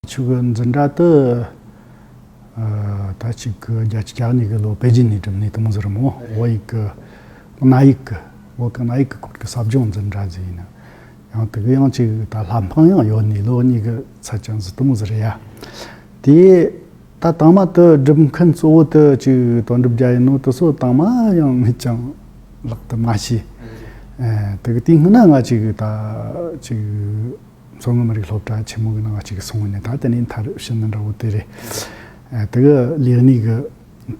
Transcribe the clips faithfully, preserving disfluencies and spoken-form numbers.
ཁྱོད་ཀྱི་འཛིན་གྲྭ་དེ། ཨ། ད་ཅིག་གི་བརྒྱད་ཅུ་གྱ་གཉིས་གི་ལོ་པེ་ཅིན་ནས་བསྒྲུབས་ནས་དེ་མོ་ཟིག་རེད་མོ། བོད་ཡིག་གི། གནའ་ཡིག་གི། བོད་གི་གནའ་ཡིག་གི་སྐོར་གྱི་ཟབ་སྦྱོང་འཛིན་གྲྭ་ཟིག་ཡིན་ན། ཡང་དེ་གི་ཡང་ཅིག་ད་ལྷ་འཕང་ཡང་ཡོད་ནི་ལོ་གཉིས་གི་ཚད་ཅན་ཟིག་དེ་མོ་ཟིག་རེད་ཡ། དེ་ད་དང་མ་དེ་སྒྲུབ་མཁན་གཙོ་བོ་དེ་ཅིག་དོན་གྲུབ་རྒྱལ་ཡིན་ནོ། དེ་སོ་དང་མ་ཡང་ངས་ཅང་ལག་ཏུ་མ་བྱས། ཨ། དེ་གི་དེའི་སྔོན་ན་ང་ཅིག་ད་ཅིག་མཚོ་སྔོན་མི་རིགས་སློབ་གྲྭ་ཆེན་མོ་གི་ནང་ཅིག་སོང་ནས། ད་དེ་ནས་མཐར་ཕྱིན་ནི་འདྲ་བོ་དེ་རེད། ཨ། དེ་གི་ལས་གནས་གི་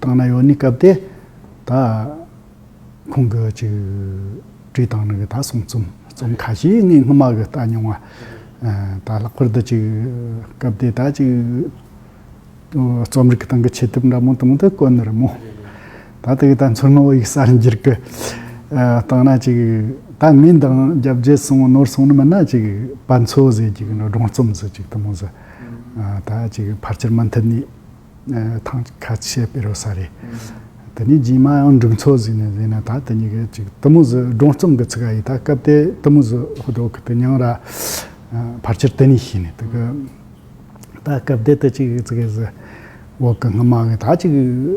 སྟེང་ན་ཡོད་ནི་སྐབས་དེ། ད་ཁོང་གི་ཅིག་བྲིས་བཏང་ནི་གི་ད་གསུང་རྩོམ་རྩོམ་ཁ་ཤས་ངས་སྔོན་མ་གི་ལྟ་མྱོང་བ། ཨ། ད་ལྷག་པར་དུ་ཅིག་སྐབས་དེ་ད་ཅིག་རྩོམ་རིག་གི་སྟེང་གི་ཆེ་དེབ་འདྲ་མོ་དེ་མོ་དེ་བཀོད་ནི་རེད་མོ། ད་དེ་གི་ད་མཚོ་སྔོན་བོད་ཡིག་གསར་འགྱུར་གི། ཨ། སྟེང་ན་ཅིག་ད་ངས་འདང་རྒྱབ་རྗེས་སོང་ནོར་སོང་ནི་མིན་ན། ཅིག་བན་ཚོ་ཟེར་ཅིག་ནི་སྒྲུང་རྩོམ་ཟིག་ཅིག་དེ་མོ་ཟིག། ཨ། ད་ཅིག་ཕལ་ཆེར་མུ་མཐུད་ནས། ཨ། ཐེངས་ཁ་ཤས་སྤེལ་རོ་ས་རེད། དེ་ནས་རྗེས་མ་ཡང་འབྲུག་མཚོ་ཟེར་ནས་ཟེར་ན། ད་དེ་གཉིས་ཀྱི་ཅིག་དེ་མོ་ཟིག་སྒྲུང་རྩོམ་གི་ཚིག་ཨ་ཡིན། ད་སྐབས་དེ་དེ་མོ་ཟིག་ཧུ་དོ་གི་དེ་མྱིང་ར། ཨ། ཕལ་ཆེར་དེ་ནས་ཤེས་ནས། དེ་གི་ད་སྐབས་དེ་དེ་ཅིག་ཙི་གེ་ཟིག་བོད་གི་སྔ་མ་གི་ད་ཅིག་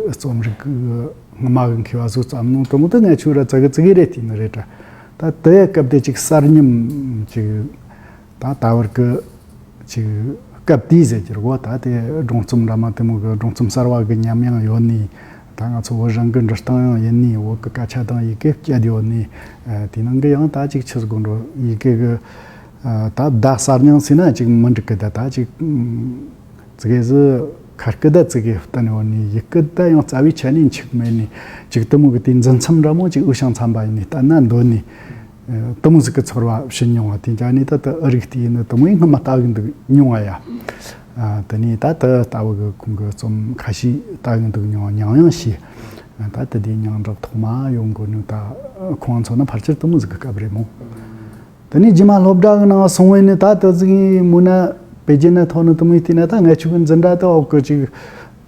རྩོམ་རིག་གི་སྔ་མ་གི་མཁས་པ་ཚོས་བརྩམས་ནོ་དེ་མོ་དེ་ངས་ཆོ་ར་ཙི་གེ་ཙི་གེ་རེ་བལྟས་ནི་རེད་དྲ། ད་དེ་སྐབས་དེ་ཅིག་གསར་རྙིང་ཅིག་ད་ད་བར་གི་ཅིག་སྐབས་དེའི་ཟེར་རྒྱུ་རེད་གོ། ད་དེ་སྒྲུང་རྩོམ་འདྲ་མོ་དེ་མོ་གི་སྒྲུང་རྩོམ་གསར་བ་གི་ཉམས་ཡང་ཡོད་ནི། ད་ང་ཚོ་བོད་རང་གི་འབྲི་སྟངས་ཡང་ཡིན་ནི། བོད་གི་སྐད་ཆ་དང་ཡི་གེ་སྤྱད་ཡོད་ནི། ཨ། དེ་ནང་གི་ཡང་ད་ཅིག་ཆི་ཟིག་དགོས་འགྲོ། ཡི་གེ་གི། ཨ། ད་བརྡ་གསར་རྙིང་ཟེར་ན་ཅིག་མི་འགྲིག་གི། ད་ད་ཅིག་ཙི་གེ་ཟིག་ཁ་སྐད་ད་ཙི་གེ་བསྟན་ཡོད་ནི། ཡི་གེ་ད་ཡང་རྩ་བའི་ཆ་ནས་འཆུག་མེད་ནི། ཅིག་དེ་མོ་གི་དེའི་འཛིན་མཚམས་འདྲ་མོ་ཅིག་འུ་ཤང་མཚམས་པ་ཡིན་ནི་ལྟ་ན་འདོད་ནི། ཨ། དེ་མོ་ཟིག་གི་ཚོར་བ་བྱིན་མྱོང་བ། དེ་འདྲ་ནི་ད་ད་ཨ་རིག་དེ་ཡིན་ནི་དེ་མོ་ཡིན་སྔ་མ་ལྟ་གི་འདུག་མྱོང་བ་ཡ། ཨ། དེ་ནས་ད་ད་ལྟ་བུ་གི་ཁོང་གི་རྩོམ་ཁ་ཤས་ལྟ་གི་འདུག་མྱོང་། མྱོང་ཡང་ཤེས། ཨ། ད་ད་དེའི་མྱིང་གྲགས་ཐོག་མ་ཡོང་གོ་ནི་ད་ཁོང་མཚོན་ན་ཕལ་ཆེར་དེ་མོ་ཟིག་གི་སྐབས་རེད་མོ། དེ་ནས་རྗེས་མ་སློབ་གྲྭ་གི་ནང་སོང་བས་ནི། ད་དེ་ཟིག་མོ་ན་པེ་ཅིན་ན་ཐོན་ནི་དེ་མོ་ཡིན་དུས་ན། ད་ངས་ཆོ་གི་འཛིན་གྲྭ་དེ་འོག་གི་ཅིག་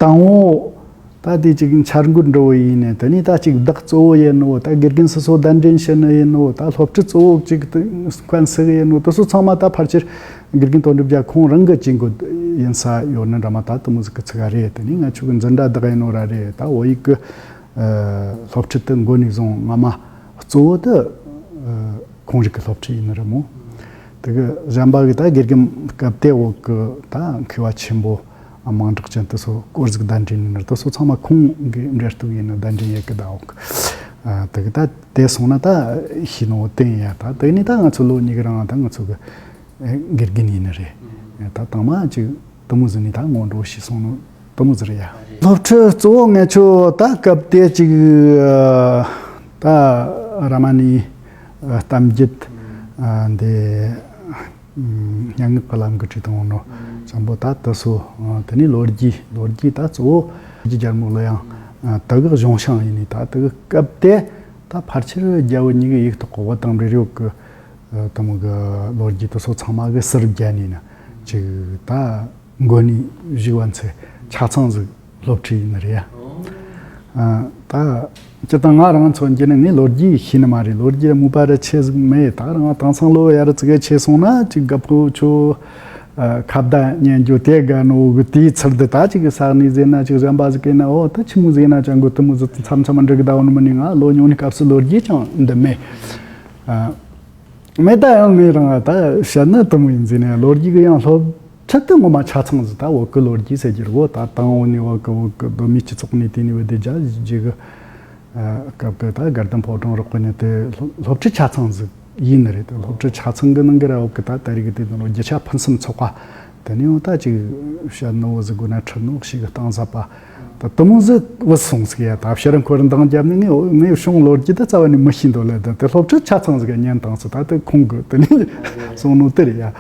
དང་བོ། ད་དེ་ཅིག་འཆར་འགོད་འདྲ་བོ་ཡིན་ནས། དེ་ནས་ད་ཅིག་བདག་གཙོ་བོ་ཡིན་ནོ། ད་དགེ་རྒན་སོ་སོ་གདན་འདྲེན་བྱེད་ནི་ཡིན་ནོ། ད་སློབ་ཁྲིད་གཙོ་བོ་ཅིག་ཏུ་མཁན་ཟིག་ཡིན་ནོ། དེ་སོ་ཚང་མ་ད་ཕལ་ཆེར་དགེ་རྒན་དོན་གྲུབ་རྒྱལ་ཁོང་རང་གི་ཇུས་འགོད་ཡིན་ས་ཡོད་ནི་འདྲ་མོ་ད་དེ་མོ་ཟིག་གི་ཚིག་རེད། དེ་ནས་ངས་ཆོ་གི་འཛིན་གྲྭ་བདག་ཡིན་ནོ་ར་རེད། ད་བོད་ཡིག་གི། ཨ། སློབ་ཁྲིད་དེ་འགོ་ནས་བཟུང་སྔ་མ་གཙོ་བོ་དེ། ཨ། ཁོང་རང་གི་སློབ་ཁྲིད་ཡིན་ནི་རེད་མོ། དེ་གི་གཞན་པ་གི་ད་དགེ་རྒན་སྐབས་དེ་འོག་གི་ད་མཁས་པ་ཆེན་པོ། ཨ། མང་གྲགས་ཅན་དེ་ཚོ་སྐོར་ཟིག་གདན་འདྲེན་ཡིན་ནི་རེད། དེ་ཚོ་ཚང་མ་ཁོང་གི་འབྲེལ་གཏུག་ཡིན་ནི། གདན་འདྲེན་ཡེད་གི་ད་འོག། ཨ། དེ་གི་ད་དེ་སོང་ན་ད་ཤེས་ནོ་བསྟན་ཡ། ད་དེ་ནས་ད་ང་ཚོ་ལོ་གཉིས་གི་རིང་ད་ང་ཚོ་གི་ཨེ། དགེ་རྒན་ཡིན་ནི་རེད། ཨེ། ད་དང་མ་ཅིག་དེ་མོ་ཟིག་ནས་ད་སྔོན་འགྲོ་བྱས་སོང་ནོ་དེ་མོ་ཟིག་རེད་ཡ། སློབ་ཁྲིད་གཙོ་བོ་ངས་ཆོ་ད་སྐབས་དེ་ཅིག་ཨ། ད་རཱ་མ་ནིའི། ཨ། གཏམ་རྒྱུད། ཨ། འདི། ཨ། སྙན་ངག་གི་ལམ་གི་བྲིས་བཏང་ནོ་ཙམ་པོ་ད་དེ་སོ། ཨ། དེ་ནས་ལོ་རྒྱུས། ལོ་རྒྱུས་ད་གཙོ་བོ་རྒྱལ་མོ་གླུ་དབྱངས། ཨ། དེ་གི་གཞུང་ཤིང་ཡིན་ནི། ད་དེ་གི་སྐབས་དེ་ད་ཕལ་ཆེར་རྒྱ་བོད་གཉིས་ཀྱི་ཡིག་ཐོག་གི་བོད་དང་འབྲེལ་ཡོད་གི། ཨ། དེ་མོ་གི་ལོ་རྒྱུས་དེ་ཚོ་ཚང་མ་གི་ཟུར་བརྒྱན་ནས་ན་ཅིག་ད་མགོ་ནས་གཞུག་བར་ཚེ་ཆ་ཚང་ཟིག་སློབ་ཁྲིད་ཡིན་ནི་རེད་ཡ། ཨ། ད་སྤྱིར་བཏང་ང་རང་མཚོན་རྒྱུ་ནི་ངས་ལོ་རྒྱུས་ཤེས་ནི་མ་རེད། ལོ་རྒྱུས་ར་མོས་པ་ར་ཆེ་ཟིག་མེད། ད་རང་དེང་སང་ལོ་ཡར་ཙི་གེ་ཆེ་སོང་ན་ཅིག་རྒད་པོ་ཆོ། ཨ། ཁ་བརྡ་ཉན་རྒྱུ་དེ་དགའ་ནོ་གི་དེའི་ཚུལ་དུ། ད་ཅིག་གི་ས་གནས་ཟེར་ན་ཅིག་གཞན་པ་ཟིག་གི་ན། འོ། ད་ཆི་མོ་ཟིག་ན་ཅང་གོ་དེ་མོ་ཟིག་མཚམས་མཚམས་འགྲིག་གདའ་བོ་ནི་མིན་ནི། ང་ལོ་ཉུང་ནི་སྐབས་སུ་ལོ་རྒྱུས་ཅང་འདི་མེད། ཨ། མེད། ད་ཡང་ངས་རང་ད་བཤད་ན་དེ་མོ་ཡིན་ཟེར་ནས། ལོ་རྒྱུས་གི་ཡང་སློབ་ཁྲིད་དེ་ངོ་མ་ཆ་ཚང་ཟིག་ད་བོད་གི་ལོ་རྒྱུས་ཟེར་རྒྱུ་རེད་གོ། ད་དང་བོ་ནས་བོད་གི་བོད་གི་གདོད་མའི་སྤྱི་ཚོགས་ནས་དེ་ནས་བུད་དེ་རྒྱ་རྗེས་གི། ཨ། སྐབས་གི་ད་དགའ་ལྡན་ཕོ་བྲང་རོགས་གི་ནས་དེ་སློབ་སློབ་ཁྲིད་ཆ་ཚང་ཟིག་ཡིན་ནི་རེད། དེ་སློབ་ཁྲིད་ཆ་ཚང་གི་ནང་གི་ར་བོད་གི་ད་ད་རེས་གི་དེ་ནང་ལོ་རྒྱུ་ཆ་ཕུན་སུམ་ཚོགས་པ། དེ་ནས་འོ་ད་ཅིག་བཤད་ནོ་བོ་ཟིག་དགོས་ན་ཁྲིད་ནོ་ཞིག་གི་སྟངས་ཟབ་པ། ད་དེ་མོ་ཟིག་བུད་སོང་ཟིག་ཡ། ད་ཕྱིར་འཁོར་འདང་བརྒྱབ་ནས་ངས་ངས་བྱུང་ལོ་རྒྱུས་ད་རྩ་བ་ནས་མི་ཤེས་འདུག་ལ། ད་དེ་སློབ་ཁྲིད་ཆ་ཚང་ཟིག་ཉན་བཏང་ཟིག་ད་དེ་ཁོང་གི་དེ་ནས་སོང་ནོ་དེ་རེད་ཡ།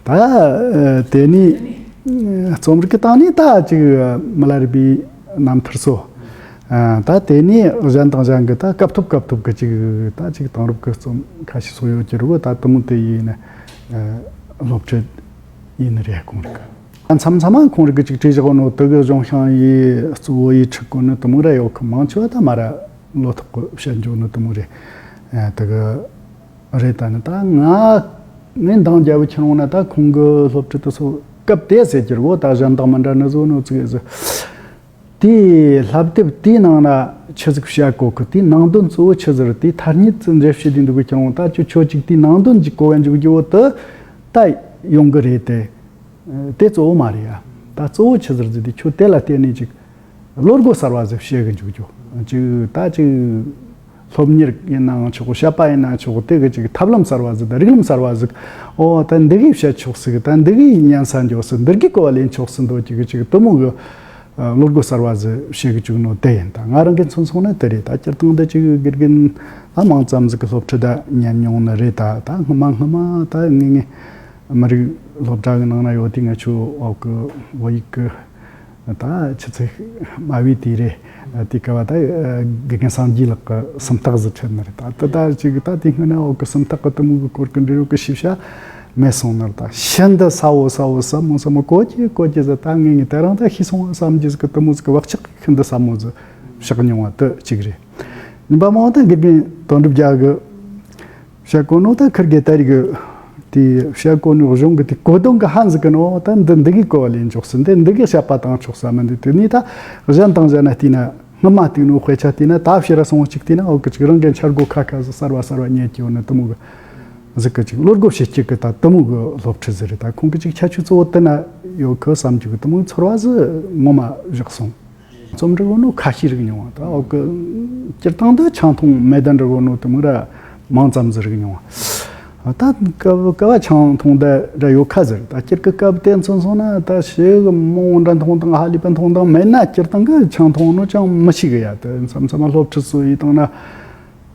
ད་ཨ་དེ་ནས་རྩོམ་རིག་གི་སྟེང་ནས་ད་ཅིག་མི་ལ་རས་པའི་རྣམ་ཐར་སོགས། ཨ། ད་དེ་ནས་གཞན་དང་གཞན་གི་ད་སྐབས་ཐོབ་སྐབས་ཐོབ་གི་ཅིག་ད་ཅིག་དེང་རབས་གི་རྩོམ་ཁ་ཤས་སོགས་ཡོད་ཀྱི་རེད་གོ། ད་དེ་མོ་དེ་ཡིན་ན། ཨ། སློབ་ཁྲིད་ཡིན་ནི་རེད། ཁོང་རིག་མཚམས་མཚམས་མ་ཁོང་རིག་གི་ཅིག་བྲིས་བཞག་ནོ་དེ་གི་གཞུང་ཤིང་ཡི་གཙོ་བོ་ཡི་ཁྲིད་གོ་ནི་དེ་མོ་ར་ཡོད་གི། མང་ཆེ་བ་ད་མ་ར་ལོ་ཐོག་གི་བཤད་འཇོག་ནི་དེ་མོ་རེད། ཨ། དེ་གི་རེད། ད་ནི་ད་ང་ངས་འདང་རྒྱབ་ཁྱེར་འོང་ན་ད་ཁོང་གི་སློབ་ཁྲིད་དེ་ཚོ་ སྐབས་དེ་ཟེར་གྱི་རེད་གོ། ད་གཞན་དག་མི་འདྲ་ནི་བཟོ་ནོ་ཙིག་ཟེར། དེའི་བསླབ་དེབ་དེའི་ནང་ན་ཆི་ཟིག་བཤད་གོ་གི། དེའི་ནང་དོན་གཙོ་བོ་ཆི་ཟིག་རེད། དེའི་ཐ་སྙད་ཙི་འགྲེལ་བཤད་དེ་འདུག་གི་ཁྱེར་འོང་། ད་ཁྱོད་ཁྱོད་ཅིག་དེའི་ནང་དོན་ཅིག་གོ་བ་འཇུག་རྒྱུ་བོ་དེ་ད་ཡོང་གི་རེད་དེ། དེ་གཙོ་བོ་མ་རེད་ཡ། ད་གཙོ་བོ་ཆི་ཟིག་ཟེར་དེ་ཁྱོད་དེ་ལ་བརྟེན་ནས་ཅིག་བློ་སྒོ་གསར་བ་ཟིག་ཕྱེ་གི་འཇུག་རྒྱུ། ཅིག་ད་ཅིག་སློབ་གཉེར་ཡིན་ནའང་ཆོག་གོ། བཤད་པ་ཡིན་ནའང་ཆོག་གོ། དེ་གི་ཅིག་ཐབས་ལམ་གསར་བ་ཟིག་དང་རིགས་ལམ་གསར་བ་ཟིག། ཨོ་ད་འདི་གིས་བཤད་ཆོག་ཟིག། ད་འདི་གིས་ཉན་ས་འགྱོ་ཟིག། འདི་གིས་གོ་བ་ལེན་ཆོག་ཟིག་འདོད་ཀྱི་གི་ཅིག་དེ་མོ་གི་བློ་སྒོ་གསར་བ་ཟིག་ཕྱེ་གི་བཅུག་ནོ་དེ་ཡིན། ད་ང་རང་གི་མཚོན་སོང་ན་དེ་རེད། ད་སྤྱིར་བཏང་འདི་ཅིག་དགེ་རྒན་ད་མང་ཙམ་ཟིག་གི་སློབ་ཁྲིད་ད་ཉན་མྱོང་ནི་རེད། ད་ད་སྔ་མ་སྔ་མ་ད་ངེད་ངེད་མི་རིགས་སློབ་གྲྭ་གི་ནང་ན་ཡོད་དུས། ང་ཆོ་འོག་གི་བོད་ཡིག་གི་ད་ཆུ་ཚད་དམའ་བའི་དུས་རེད། དེ་སྐབས་ད་དགེ་རྒན་སངས་རྒྱས་ལགས་ཀྱིས་སུམ་རྟགས་ཟིག་ཁྲིད་ནི་རེད། ད་ད་ད་ཅིག་ད་དེ་སྔོན་ན་འོག་གི་སུམ་རྟགས་གི་དེ་མོ་གི་སྐོར་གི་འབྲེལ་ཡོད་གི་ཤེས་བྱ་མེད་སོང་ནི་རེད། ད་ཤིན་ཏུ་གསལ་བོ་གསལ་བོ་ཟབ་མོ་ཟབ་མོ་གོ་རྒྱུ་གོ་རྒྱུ་ཟིག། ད་ངེད་ངེད་དེ་རིང་ད་ཤེས་སོང་བསམ་རྒྱུ་ཟིག་གི་དེ་མོ་ཟིག་གི་བག་ཆགས་ཤིན་ཏུ་ཟབ་མོ་ཟིག་བཞག་མྱོང་བ་དེ་གཅིག་རེད། གཉིས་པ་མོ་ད་དགེ་རྒན་དོན་གྲུབ་རྒྱལ་གི་བཤད་གོ་ནོ་ད་ཁིར་གེ་ད་རིག་གི་དེ་བཤད་གོ་ནོ་གཞུང་གི་དེ་གོ་དོན་གི་ཧན་ཟིག་གི་ནོ་ད་འདི་འདི་གིས་གོ་བ་ལེན་ཆོག་ཟིག། འདི་འདི་གིས་བཤད་པ་བཏང་ཆོག་ས་མིན་འདུག། དེ་ནས་ད་གཞན་དང་གཞན་ན་བལྟས་ན། སྔ་མ་བལྟས་ནོ་དཔེ་ཆ་བལྟས་ན། ད་ཕྱིར་ར་སོང་ཅིག་བལྟས་ན། འོག་གི་ཅིག་རང་གི་འཆར་སྒོ་ཁ་ཁ་ཟིག་གསར་བ་གསར་བ་རྙེད་ཀྱི་ཡོད་ནི་དེ་མོ་གི་ཟིག་གི་ཅིག་བློ་སྒོ་ཕྱེ་སྤྱད་གི་ད་དེ་མོ་གི་སློབ་ཁྲིད་ཟིག་རེད། ད་ཁོང་གི་ཅིག་ཁྱད་ཆོས་གཙོ་བོ་དེ་ན་ཡོད་གི་བསམ་རྒྱུ་གི་དེ་མོ་གི་ཚོར་བ་ཟིག་ངོ་མ་བཞག་སོང་། རྩོམ་འབྲི་གོ་ནོ་ཁ་ཤས་རིག་མྱོང་བ། ད་འོག་གི་སྤྱིར་བཏང་དུ་ཆང་འཐུང་མེད་ད་འབྲི་གོ་ནོ་དེ་མོ་ར་མང་ཙམ་ཟིག་རིག་མྱོང་བ། ད་སྐབས་སྐབས་ཆང་འཐུང་ད་ར་ཡོད་ཁ་ཟིག། ད་སྤྱིར་གི་སྐབས་དེ་མཚོན་སོང་ན་ད་ཞེ་གི་མང་བོ་འདྲ་འཐུང་དང་ཧ་ལས་པ་འཐུང་དང་མེད་ན། སྤྱིར་བཏང་གི་ཆང་འཐུང་ནོ་ཅང་མི་ཤེས་གི་ཡ། དེ་མཚམས་མཚམས་སློབ་ཁྲིད་སུ་ཡིས་བཏང་ན།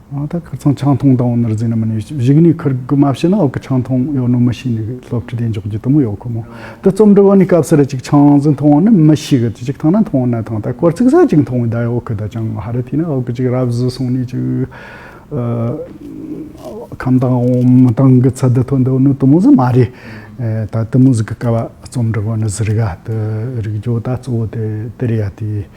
ཨ་ད་ཁིར་ཚང་ཆང་འཐུང་དང་ནར་ཟིན་ན་མིན་ནི་གཞུག་ནས་ཁིར་གི་མ་བཤད་ན་འོག་གི་ཆང་འཐུང་ཡོད་ནོ་མི་ཤེས་ནི་གི་སློབ་ཁྲིད་དེ་འཇོག་རྒྱུ་དེ་མོ་ཡོད་ཁོ་མོ། དེ་རྩོམ་འབྲི་བ་ནི་སྐབས་སུ་ར་ཅིག་ཆང་ཟིག་འཐུང་བ་ནི་མི་ཤེས་གི། དེ་ཅིག་ཐང་ན་འཐུང་བ་ན་ཐང་། ད་སྐོར་ཚིག་ས་ཅིག་འཐུང་བ་ད་ཡོད་གི། ད་ཅང་ཧ་ར་དེ་ན་འོག་གི་ཅིག་རབ་གཟི་སོང་ནི་ཅིག་ཨ་ཁམས་དྭངས་འོ་མ་དྭངས་གི་ཚད་དུ་ཐོན་འདུག་ནི་དེ་མོ་ཟིག་མ་རེད། ཨེ་ད་དེ་མོ་ཟིག་གི་སྐབས་རྩོམ་འབྲི་བ་ནི་ཟིག་རིག་ག། དེ་རིག་རྒྱུ་ད་གཙོ་བོ་དེ་དེ་རེད་ཡ། དེ།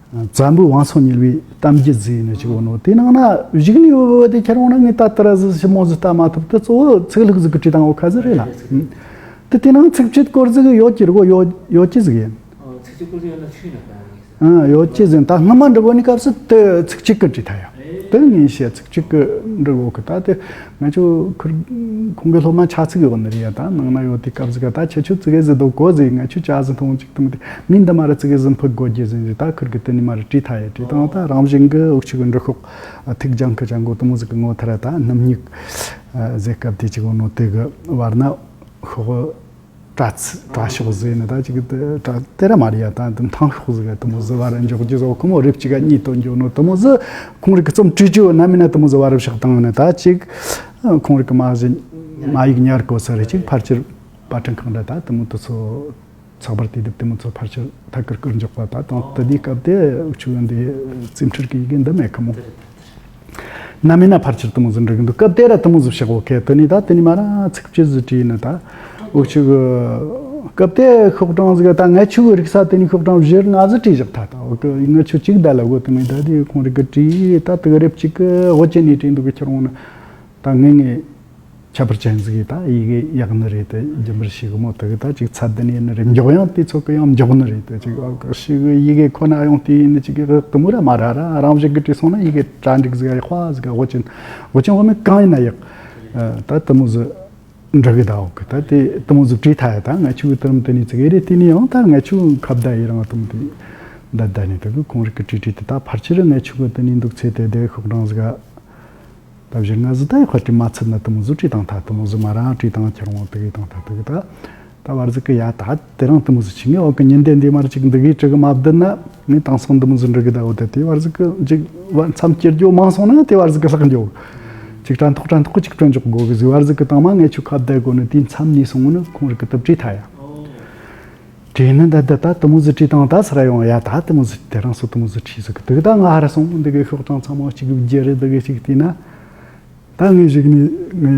བཙན་པོའི་བང་སོ་རྙིལ་བའི་གཏམ་རྒྱུད་ཟེར་ནི་ཅིག་ཡོད་ནོ། དེ་ནང་ན་གཞུག་ནས་ཡོད་པ་དེ་ཁྱེར་འོང་ན་ངས་ད་ལྟ་ར་ཟིག་ཞིབ་མོ་ཟིག་ལྟ་མ་ཐུབ། དེ་གཙོ་བོ་ཚིག་ལྷུག་ཟིག་གི་བྲིས་སྟངས་འོ་ཁ་ཟིག་རེད་ལ། དེ་དེ་ནང་ཚིག་བཅད་སྐོར་ཟིག་ཡོད་ཀྱི་རེད་གོ། ཡོད་ཡོད་ཀྱི་ཟིག་ཡིན། ཨ་ཚིག་བཅད་སྐོར་ཟིག་ཡོད་ན་ཆུ་ཡིན་ན་ད་ངས་ཟེར། ཨ་ཡོད་ཀྱི་ཟིན། ད་སྔ་མ་འབྲི་གོ་ནི་སྐབས་སུ་དེ་ཚིག་གཅིག་གི་བྲིས་ཐལ་ཡ། དེ་ངས་བཤད་ཚིག་གཅིག་གི་འབྲི་གོ་གི། ད་དེ་ང་ཆོ་ཁུར་ཁོང་གི་སློབ་མ་ཆ་ཚིག་ཡོད་ནི་རེད་ཡ། ད་ནང་ན་ཡོད་དུས་སྐབས་ཟིག་ག་ད་ཁྱེད་ཆོ་ཙི་གེ་ཟིག་འདུག་གོ་ཟིག། ང་ཆོ་ཅག་ཟིག་མཐོང་ཅིག་དུམ་དེ་ངས་འདི་མ་ར་ཙི་གེ་ཟིག་ཕུད་དགོས་རྒྱུ་ཟིན་རེད། ད་ཁུར་གི་དེ་ནི་མ་ར་བྲིས་ཐལ་ཡ། བྲིས་དང་ད་རང་བཞིན་གི་འུ་ཆོ་གི་འབྲི་ཤོག་ཐུགས་རྒྱང་གི་ཅང་གོ་དུམ་ཟིག་གི་ངོ་ཐ་ར་ད་སྣུམ་སྨྱུག་ཟེར་སྐབས་དེ་ཅིག་ཡོད་ནོ་དེ་གི་བར་ན་ཤོག་བཀྲ་ཚི་བཀྲ་ཤོག་ཟེར་ནི་ད་ཅིག་བཀྲ་དེ་ར་མ་རེད་ཡ། ད་འདི་མཐང་ཤོག་ཟིག་ག་དུམ་ཟིག་བར་འཇོག་རྒྱུ་ཟོ་ཁོ་མོ་རེབ་ཅིག་ག་གཉིས་དོན་འཇོག་ནོ་དུམ་ཟིག། ཁོང་རིག་གི་རྩོམ་བྲིས་རྒྱུ་ན་མིན་ན་དུམ་ཟིག་བར་བཞག་བཏང་ནི་ད་ཅིག། ཁོང་རིག་གི་མ་གཞི་མ་ཡིག་ཉར་གོ་ས་རེད། ཅིག་ཕལ་ཆེར་པར་སྐྲུན་ཁང་འདྲ་ད་དུམ་དུ་ཚོ་ཚགས་པར་དུས་དེབ་དེ་མོ་ཚོ་ཕལ་ཆེར་ཐད་ཀར་བསྐུར་འཇོག་པ། ད་དང་དེ་དུས་སྐབས་དེ་འུ་ཆོ་འདི་རྩིས་འཕྲུལ་གྱི་ཡི་གེ་འདི་མེད་ཁ་མོ། ན་མིན་ན་ཕལ་ཆེར་དུ་མོ་ཟིག་འབྲི་གི་འདུག། སྐབས་དེ་ར་དུ་མོ་ཟིག་བཤད་གོ་གི། དེ་ནས་ད་དེ་ནས་མ་ར་ཚིག་བཅད་ཟིག་བྲིས་ནི་ད་འུ་ཆོ་གི། སྐབས་དེ་ཤོག་གྲངས་ཟིག་ད་ངེད་ཆོ་གི་རིག་ས་དེ་ནས་ཤོག་གྲངས་བཞི་ལྔ་ཟིག་བྲིས་བཞག་ཐལ། ད་འུ་གི་ངེད་ཆོ་གཅིག་ད་ལ་གོ་དེ་མིན་ད་དེ་ཁོང་རིག་གི་བྲིས་ད་དེ་གི་རེབ་གཅིག་གི་དབུ་ཅན་ནས་བྲིས་འདུག་གི། ཁྱེར་འོང་ན་ད་ངེད་ངེད་ཁྱད་པར་ཅན་ཟིག་གིས་ད་ཡི་གེ་ཡག་ནི་རེད། དེ་རྒྱུན་པར་ཞིག་མོ་དེ་གི་ད་ཅིག་ཚད་ལྡན་ཡིན་ནི་རེད། མགྱོགས་ཡང་དེ་ཚོ་གི་ཡང་མགྱོགས་ནི་རེད། དེ་ཅིག་ཨ་ཞིག་ཡི་གེ་ཁོ་ན་ཡང་དེ་ཡིན་ནི་ཅིག་གི་དུ་མོ་ར་མ་ར་ར་རང་བཞིན་གི་བྲིས་སོང་ན་ཡི་གེ་གྲ་འགྲིག་ཟིག་ཡག་པ་ཟིག་ག་དབུ་ཅན་དབུ་ཅན་དབུ་མེད་གང་ཡིན་ན་ཡག། ད་དུ་མོ་ཟིག་འབྲི་གི་ད་འོ་གི། ད་དེ་དུ་མོ་ཟིག་བྲིས་ཐལ་ཡ། ད་ང་ཆོ་གི་དུ་རིམ་དེ་ནས་ཙི་གེ་རེད། དེ་ནས་ཡང་ད་ང་ཆོ་ཁ་བརྡ་ཡི་རང་དུ་མོ་དེ་ད་ད་ནས་དེ་གི་ཁོང་རིག་གི་བྲིས་བྲིས་དེ་ད་ཕལ་ཆེར་ང་ཆོ་གི་དེ་ནས་འདུག་ཚེ་དེ་དེ་ཤོག་གྲངས་ཟིག་ག་ད་བཞི་ལྔ་ཟིག་ད་ཡག་པ་བྲིས་མ་ཚར་ན་དུ་མོ་ཟིག་བྲིས་བཏང་ཐལ། དུ་མོ་ཟིག་མ་ར་བྲིས་བཏང་ཁྱེར་འོང་དེ་གི་བཏང་ཐལ། དེ་གི་ད་ད་བར་ཟིག་གི་ཡ་ད་དེ་རིང་དུ་མོ་ཟིག་ཆི་ངས་འོ་གི་ཉིན་དེ་འདི་མར་ཅིག་འདི་གི་དྲི་གི་མ་བསྡད་ན་ངས་དེང་སང་དུ་མོ་ཟིག་འབྲི་གི་ད་འོ་དེ་དེ་བར་ཟིག་གི་ཅིག་བར་མཚམས་སྐྱེལ་རྒྱུ་མང་སོང་ན་དེ་བར་ཟིག་གི་ལྷག་འགྱོ། ཅིག་དྲན་ཐོག་དྲན་ཐོག་གི་ཅིག་སྤྲོད་འཇོག་དགོས་གི་ཟིག། བར་ཟིག་གི་དང་མ་ངས་ཆོ་ཁ་བརྡ་གོ་ནི་དེའི་མཚམས་ནས་སོང་ནི་ཁོང་རིག་གི་དུ་བྲིས་ཐལ་ཡ། དྲིས་ནི་འདི་འདི་ད་དུ་མོ་ཟིག་བྲིས་དང་ད་སི་ར་ཡོང་ཡ། ད་དུ་མོ་ཟིག་དེ་རིང་སོ་དུ་མོ་ཟིག་བྲིས་ཟིག་གི་དུ་གི་ད་ང་ཧ་ར་སོང་། འདི་གི་ཤོག་གྲངས་ཚང་མ་གཅིག་གི་བརྗེ་རེད། འདི་གི་གཅིག་བལྟས་ན་ད་ངའི་གཞུག་ནས་ངའི་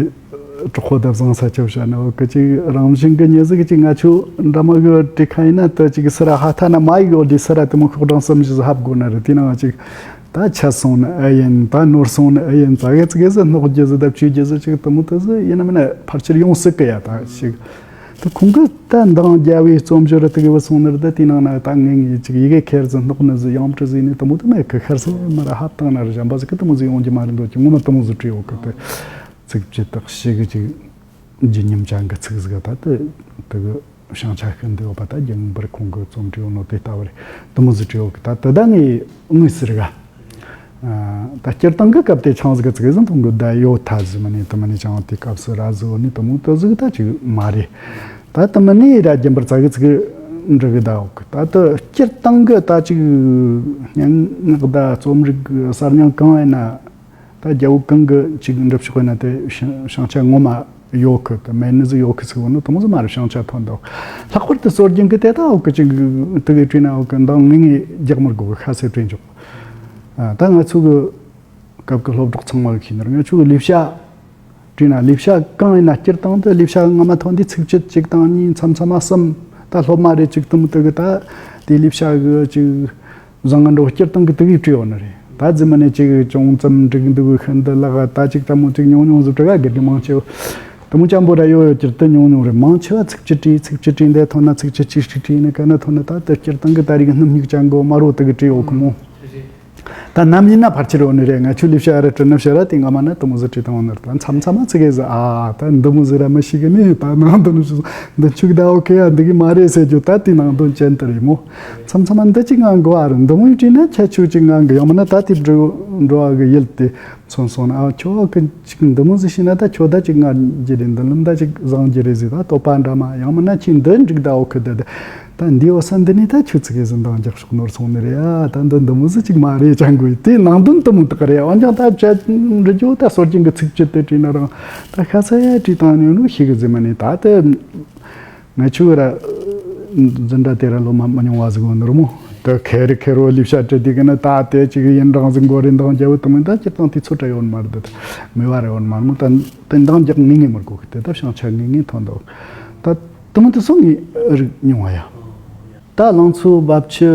གྲོགས་པོ་ད་བཟང་ས་ཆབ་བྱ་ན་འོ་གི་ཅིག་རང་བཞིན་གི་ཉེ་ཟིག་ཅིག་ང་ཆོ་འདྲ་མོ་གི་བྲིས་ཁ་ཡིན་ན་ད་ཅིག་སི་ར་ཧ་ཐ་ན་མ་ཡིག་འོ་དེ་སི་ར་དུ་མོ་ཤོག་གྲངས་གསུམ་བཞི་ཟིག་ཧབ་དགོས་ནི་རེད། དེ་ནང་ཅིག་ད་ཆད་སོང་ནི་ཨེ་ཡིན། ད་ནོར་སོང་ནི་ཨེ་ཡིན། ད་གི་ཙི་གེ་ཟིག་སྣོག་རྒྱུ་ཟིག་ད་བཅོས་རྒྱུ་ཟིག་ཅིག་དུ་མོ་དུ་ཟིག་ཡིན་ན་མིན་ན་ཕལ་ཆེར་ཡོང་སྲིད་གི་ཡ། ད་ཅིག་ད་ཁོང་གིས་ད་འདང་རྒྱབ་བས་རྩོམ་བྱོལ་ར་དེ་གི་བུད་སོང་ནི་རེད། ད་དེའི་ནང་ན་ད་ངེད་གཉིས་ཅིག་ཡི་གེ་ཁེར་ཟིག་སྣོག་ནི་ཟིག་ཡང་བྲི་ཟིག་ནི་དེ་མོ་དེ་མེད་གི། ཁར་སེ་མ་ར་ཧབ་བཏང་ན་ར་གཞན་པ་ཟིག་གིས་དེ་མོ་ཟིག་ཡོང་རྒྱུ་མ་རེད་འདོད་ཀྱི། ངོ་མ་དེ་མོ་ཟིག་བྲིས་ཡོད་གི། དེ་ཚིགས་བཅད་དག་ཞིག་གི་ཅིག་ལྗིད་སྙོམས་ཅན་གི་ཚིག་ཟིག་ད་དེ་དེ་གི་བྱང་ཆ་ཤིན་ཏུ་ཡོད་པ། ད་རྒྱུན་པར་ཁོང་གིས་རྩོམ་བྲིས་ཡོད་ནོ་དེ་ལྟ་བུ་རེད། དེ་མོ་ཟིག་བྲིས་ཡོད་གི། ད་དེ་ད་ངས་དངོས་སུ་རིག་ག་ཨ། ད་སྤྱིར་བཏང་གི་སྐབས་དེ་ཆང་ཟིག་གི་ཚིག་ཟིག་མཐོང་གི་བསྡད་ཡོད་ཐལ་ཟིག་མིན་ནས། དེ་མིན་ནས་ཅང་དེ་སྐབས་སུ་ར་ཟིག་ནི་དེ་མོ་དེ་ཟིག་ད་ཅིག་མ་རེད། ད་དེ་མིན་ནས་ར་རྒྱུན་པར་ཙ་གི་ཙིག་འབྲི་གི་བསྡད་ཡོད་གི། ད་དེ་སྤྱིར་བཏང་གི་ད་ཅིག་སྙན་ངག་ད་རྩོམ་རིག་གསར་རྙིང་གང་ཡིན་ན། ད་རྒྱལ་པོ་གང་གི་ཅིག་འབྲི་ཕྱོགས་ཡིན་ན་དེ་བྱང་བྱང་ཆ་ངོ་མ་ཡོད་གི། དེ་མེད་ནི་ཟིག་ཡོད་གི་ཟེར་བ་ནི་དེ་མོ་ཟིག་མ་རེད། བྱང་ཆ་ཐོན་འདུག། ལྷག་པར་དུ་སྲོལ་རྒྱུན་གི་དེ་ད་འོག་གི་ཅིག་དེ་གི་བྲིས་ན་འོག་གི་འདང་ངེས་ངེས་རྒྱག་མི་དགོས་གི། ཁ་གསལ་བྲིས་འཇོག། ཨ། ད་ང་ཚོ་གི་སྐབས་གི་སློབ་གྲོགས་ཚང་མ་གི་ཤེས་ནི་རེད། ང་ཚོ་གི་ལེགས་བཤད་བྲིས་ན། ལེགས་བཤད་གང་ཡིན་ན་སྤྱིར་བཏང་དུ་ལེགས་བཤད་སྔ་མ་ཐོན་དུས་ཚིགས་བཅད་གཅིག་དང་གཉིས། མཚམས་མཚམས་མ་གསུམ། ད་སློབ་མ་རེ་གཅིག་དུམ་དུ་གི་ད་དེ་ལེགས་བཤད་གི་ཅིག་བཟང་ངན་འགྲོ་སྤྱིར་བཏང་གི་དེ་གི་བྲིས་ཡོད་ནི་རེད། ད་རྫུན་མ་ནས་ཅིག་ཅུང་ཙམ་འགྲིག་འདུག་གི། ཤིན་ཏུ་ལག་ད་ཅིག་ད་མོ་ཅིག་ཉུང་ཉུང་ཟིག་བྲི་ག་དགེ་རྒན་མང་ཆེ་བ་དེ་མོ་ཅན་པོ་ར་ཡོད་ཡོད། སྤྱིར་དུ་ཉུང་ཉུང་རེད། མང་ཆེ་བ་ཚིགས་བཅད་བྲིས། ཚིགས་བཅད་བྲིས་འདི་ཐོན་ན་ཚིགས་བཅད་གཅིག་ཞིག་བྲིས་ནི་ག་ན་ཐོན་ན། ད་དེ་སྤྱིར་བཏང་གི་ད་རིག་སྣུམ་སྨྱུག་ཅན་གོ་མ་རོ་དེ་གི་བྲིས་ཡོད་གི་མོ། ད་ནམ་ཡིན་ན་ཕལ་ཆེར་ཡོད་ནི་རེད། ང་ཆོ་ལེགས་བཤད་ར་བྲིས་ནི་བཤད་ར་དེ་སྔ་མ་ན་དེ་མོ་ཟིག་བྲིས་བཏང་ཡོད་ནི་རེད། ད་མཚམས་མཚམས་མ་ཚིག་གི་ཟིག་ཨ། ད་འདི་མོ་ཟིག་ར་མི་ཤེས་གི་ནི། ད་ནང་དོན་ཞིག་འདི་ཆུག་ད་ཨོ་ཁེ་ཡ་འདི་གི་མ་རེད་ཟེར་རྒྱུ་ད་དེ་ནང་དོན་ཅན་དེ་རེད་མོ། མཚམས་མཚམས་མ་འདི་ཅིག་ངང་གོ་ཨ་རེད། འདི་མོ་ཡི་བྲིས་ན་ཁྱད་ཆོས་ཅིག་ངང་གི། ཡང་མིན་ན་ད་དེ་འགྲོ་འགྲོ་བ་གི་ཡུལ་དེ་མཚོན་སོང་ན། ཨ། ཁྱོད་ཨོ་ཁེ་ཅིག་འདི་མོ་ཟིག་ཤེས་ན་ད་ཁྱོད་ད་ཅིག་ང་རྒྱུ་རེད། འདི་ལམ་ད་ཅིག་བཟང་རྒྱུ་རེད་ཟེར། ད་བསྟོད་པ་འདྲ་མ། ཡང་མིན་ན་ཁྱོད་འདི་འགྲིག་ད་ཨོ་ཁེ་ད་ད། ད་འདི་འོ་ས་འདི་ནས་ད་ཁྱོད་ཚིག་གི་ཟིན་དང་རྒྱག་ཤོག་ནོར་སོང་ནི་རེད་ཨ། ད་འདི་འདི་མོ་ཟིག་ཅིག་མ་རེད་ཅང་གོ་ཡི། དེ་ནང་དོན་དེ་མོ་དག་རེད། འོན་ཀྱང་ད་བྱ་འབྲི་རྒྱུ་ད་སྲོལ་རྒྱུན་གི་ཚིགས་བཅད་དེ་བྲིས་ན་རང་ད་ཁ་ས་ཡ་བྲིས་བཏང་ནས་ནོ་ཤེས་གི་ཟིན་མ་ནི། ད་དེ་ང་ཆོ་ར་འཛིན་གྲྭ་དེ་ར་སློབ་མ་མི་ཉུང་བ་ཟིག་ཡོད་ནི་རེད་མོ། དེ་ཁེར་ཁེར་བོ་ལེགས་བཤད་བྲིས་དུས་གི་ན་ད་དེ་ཅིག་ཡུན་རིང་ཟིག་འགོར་རེ་འདང་རྒྱབ་བོ་དེ་མོ། ད་སྤྱིར་བཏང་དུས་ཚོད་ར་ཡོད་ནི་མ་རེད། ད་མོས་པ་ར་ཡོད་ནི་མ་རེད་མོ། ད་དེ་འདང་རྒྱག་ངེས་ངེས་མི་དགོས་གི། དེ་ད་བྱང་ཆ་ངེས་ངེས་ཐོན་འདུག། ད་དེ་མོ་དེ་སོང་ངས་རིག་མྱོང་བ་ཡ། ད་ལང་ཚོ་རྦབ་ཆུ་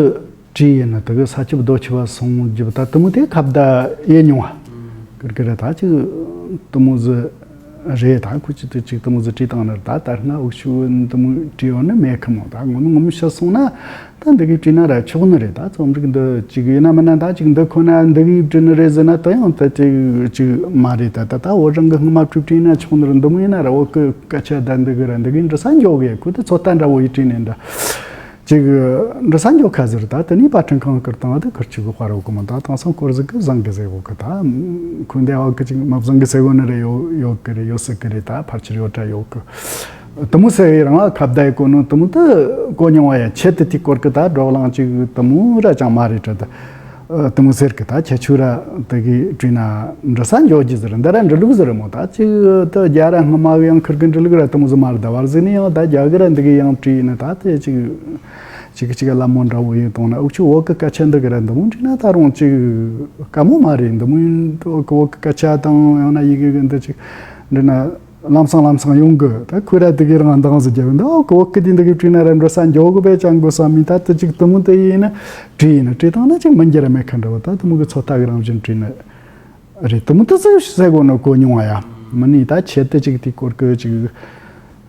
བྲིས་ཡིན་ན་དེ་གི་ས་ཆུ་རྡོ་ཆུ་བ་སོང་རྒྱུ་ད་དེ་མོ་དེ་ཁ་བརྡ་ཡེ་མྱོང་བ། ཀིར་ཀིར་ད་ཅིག་དེ་མོ་ཟིག་རེད། ད་ཁུ་ཅི་དེ་ཅིག་དེ་མོ་ཟིག་བྲིས་བཏང་ནི་རེད། ད་ད་སྔ་འུ་ཆོ་དེ་མོ་བྲིས་ཡོད་ནི་མེད་གི་མོ། ད་ངོ་མ་ངོ་མ་བཤད་སོང་ན་ད་འདི་གི་བྲིས་ན་ར་ཆོག་ནི་རེད། ད་རྩོམ་རིག་འདི་ཅིག་ཡིན་ན་མིན་ན་ད་ཅིག་འདི་ཁོ་ན་འདི་གི་བྲིས་ནི་རེད་ཟེར་ན་ད་ཡང་ད་ཅིག་ཅིག་མ་རེད། ད་ད་ད་བོད་རང་གི་སྔ་མ་བྲིས་བྲིས་ན་ཆོག་ནི་རེད། འདི་མོ་ཡིན་ན་ར་བོད་གི་སྐད་ཆ་ད་འདི་གི་ར་འདི་གི་འབྲི་ས་འགྱོ་གི། ཁོ་ད་ཚོད་ལྟ་འདྲ་བོ་ཡི་བྲིས་ནི་འདྲ། ཅིག་འབྲི་ས་འགྱོ་ཁ་ཟེར། ད་དེ་ནས་པར་སྐྲུན་ཁང་བསྐུར་བཏང་བ་དེ་ཁུར་ཆུ་གི་དཔའ་རོ་གི་མོ། ད་དེང་སང་སྐོར་ཟིག་གི་བཟང་གི་ཟེར་གོ་གི། ད་ཁོ་འདི་བ་གི་ཅིག་མ་བཟང་གི་ཟེར་གོ་ནི་རེ་ཡོད་ཡོད་གི་རེད། ཡོད་སྲིད་གི་རེད། ད་ཕལ་ཆེར་ཡོད་དྲ་ཡོད་གི། དེ་མོ་ཟེར་བའི་རང་ཁ་བརྡ་ཡི་གོ་ནོ་དེ་མོ་དེ་གོ་མྱོང་བ་ཡ། ཆེད་དུ་དེ་སྐོར་གི་ད་བགྲོ་གླེང་ཅིག་དེ་མོ་ར་ཅང་མ་རེད་དྲ། ད་དེ་མོ་ཟེར་གི། ད་ཁྱེད་ཆོ་ར་དེ་གི་བྲིས་ན་འབྲི་ས་འགྱོ་རྒྱུ་ཟེར། འདི་ར་འབྲི་ལུགས་ཟེར་མོ། ད་ཅིག་ད་རྒྱ་ར་སྔ་མ་གི་ཡང་ཁུར་གི་འབྲི་ལུགས་ར་དེ་མོ་ཟིག་མ་རེད། ད་བར་ཟིག་ནས་ཡང་ད་རྒྱ་གི་ར་འདི་གི་ཡང་བྲིས་ཡིན་ན་ད་དེ་ཅིག་གཅིག་གཅིག་ལ་མོ་འདྲ་བོ་ཡིན་གཏོང་ན། འུ་ཆོ་བོད་གི་སྐད་ཆ་འདི་གི་ར་འདི་མོ་འབྲི་ན་ད་རུང་ཅིག་དཀའ་མོ་མ་རེད། འདི་མོ་ཡིན་བོད་གི་བོད་གི་སྐད་ཆ་དང་ཡང་ན་ཡི་གེ་གི་འདི་ཅིག་འབྲི་ན་ལམ་སང་ལམ་སང་ཡོང་གི། ད་ཁོས་ར་འདི་གི་རང་འདང་ཟིག་རྒྱབ། འདི་བོད་གི་བོད་གི་འདི་འདི་གི་བྲིས་ན་ར་འབྲི་ས་འགྱོ་གི་བས་ཅང་གོ་ས་མིན། ད་དེ་ཅིག་དེ་མོ་དེ་ཡིན་ན་བྲིས་ཡིན་ན་བྲིས་བཏང་ན་ཅིག་མི་འགྱུར་ར་མེད་ཁ་འདྲ་བོ། ད་དེ་མོ་གི་ཚོད་ལྟ་གི་རང་བཞིན་བྲིས་ན་རེད། དེ་མོ་དེ་ཟིག་ཟེར་གོ་ནོ་གོ་མྱོང་བ་ཡ། མིན་ནི་ད་ཆེད་དུ་ཅིག་དེ་སྐོར་གི་ཅིག་